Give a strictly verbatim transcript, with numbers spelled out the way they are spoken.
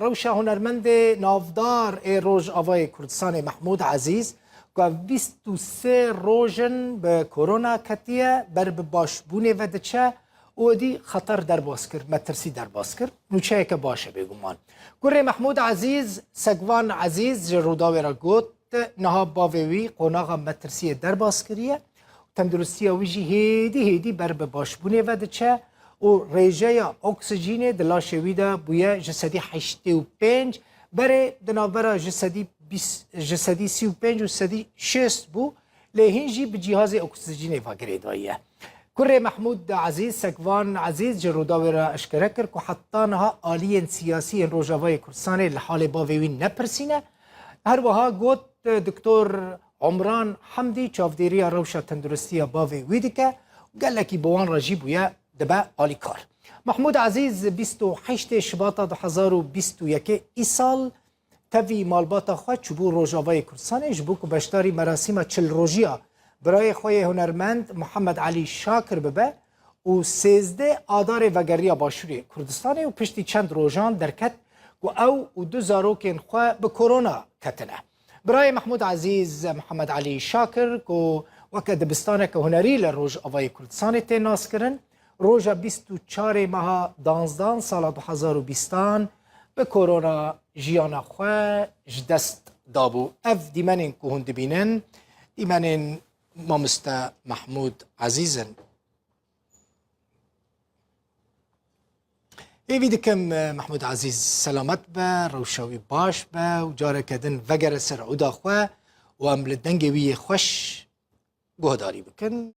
rewşa hunermendê navdar ê Rojavayê Kurdistanê Mehmûd Ezîz, ku ev bîst û sê roj in bi korona ketiye, ber bi başbûnê ve diçe û êdî xeter derbas kir, metirsî derbas kir. Nûçeyeke baş e bêguman. Kurê Mehmûd Ezîz, Segvan Ezîz ji Rûdawê re got, niha bavê wî qonaxa metirsiyê derbas kiriye. Tenduristiya wî jî hêdî hêdî ber bi başbûnê ve diçe û rêjeya oksijînê di laşê wî de bûye ji sedî heştê û pênc, berê di navbera ji sedî bîst, ji sedî sî û pênc û sedî şêst bû, lê hîn jî bi cîhazê oksijînê ve girêdayî ye. Kurê Mehmûd Ezîz, Sekvan Ezîz ji Rûdawê re eşkere kir ku heta niha aliyên siyasî yên Rojavayê Kurdistanê li halê bavê wî nepirsîne. Her wiha got, Doktor Omran Hemdî çavdêriya rewşa tenduristiya bavê wî dike û gelekî bi wan re jî bûye dibe alîkar. Mehmûd Ezîz bîst û heştê Şibata du hezar û bîst û yekê îsal tevî malbata xwe çûbû Rojavayê Kurdistanê ji bo ku beşdarî merasîma çil rojiya birayê xwe yê hunermend Muhammed Elî Şakir bibe û sêzdeh Adarê vegeriya Başûrê Kurdistanê û piştî çend rojan derket ku ew û du zarokên xwe bi korona ketine. Birayê Mehmûd Ezîz, Muhammed Elî Şakir, ku weke dibistaneke hunerî li Rojavayê Kurdistanê tê naskirin, roja bîst û çarê meha danzdan sala du hezar û bîstan bi korona jiyana xwe ji dest dabû. Ev dîmenên ku hûn dibînin, dîmenên mamoste Mehmûd Ezîz in. Hêvî dikim, Mehmûd Ezîz selamet be, rewşa wî baş be û careke din vegere ser oda xwe û em li dengê wî yê xweş guhdarî bikin.